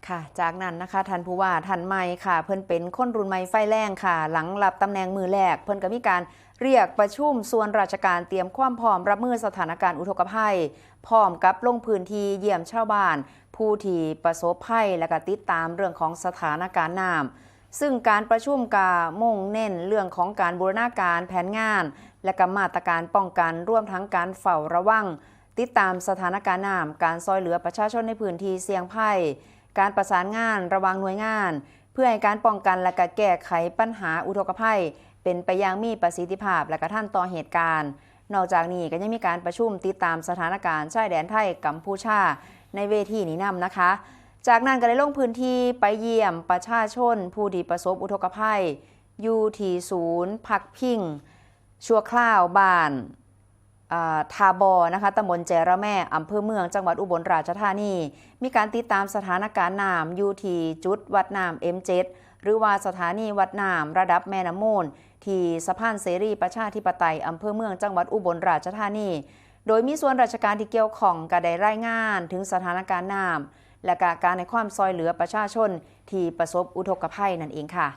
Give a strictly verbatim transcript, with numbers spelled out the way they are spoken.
ค่ะ จากนั้นนะคะ ท่านผู้ว่าท่านใหม่ค่ะ เพิ่นเป็นคนรุ่นใหม่ไฟแรงค่ะ หลังรับตำแหน่งมื้อแรก เพิ่นก็มีการเรียกประชุมส่วนราชการเตรียมความพร้อมรับมือสถานการณ์อุทกภัย พร้อมกับลงพื้นที่เยี่ยมชาวบ้าน ผู้ที่ประสบภัย และก็ติดตามเรื่องของสถานการณ์น้ำ ซึ่งการประชุมก็มุ่งเน้นเรื่องของการบูรณาการแผนงาน และก็มาตรการป้องกัน รวมทั้งการเฝ้าระวัง ติดตามสถานการณ์น้ำ การซอยเหลือประชาชนในพื้นที่เสี่ยงภัย การประสานงานระหว่างหน่วยงาน เพื่อให้การป้องกันและก็แก้ไขปัญหาอุทกภัย เป็นไปอย่างมีประสิทธิภาพ และกระทันต่อเหตุการณ์ นอกจากนี้ก็ยังมีการประชุมติดตามสถานการณ์ชายแดนไทยกัมพูชาในเวทีนี้นำนะคะ จากนั้นก็ได้ลงพื้นที่ไปเยี่ยมประชาชนผู้ที่ประสบอุทกภัย อยู่ที่ศูนย์พักพิงชั่วคราวบ้าน อ่า ทาบอนะคะ ตำบลแจระแม่ อำเภอเมือง จังหวัดอุบลราชธานี มีการติดตามสถานการณ์น้ำอยู่ที่จุดวัดน้ำ เอ็มเจ็ด หรือว่าสถานีวัดน้ำระดับแม่น้ำมูล ที่สะพานเสรีประชาธิปไตย อำเภอเมือง จังหวัดอุบลราชธานี โดยมีส่วนราชการที่เกี่ยวข้องก็ได้รายงานถึงสถานการณ์น้ำ และก็การให้ความซอยเหลือประชาชนที่ประสบอุทกภัยนั่นเองค่ะ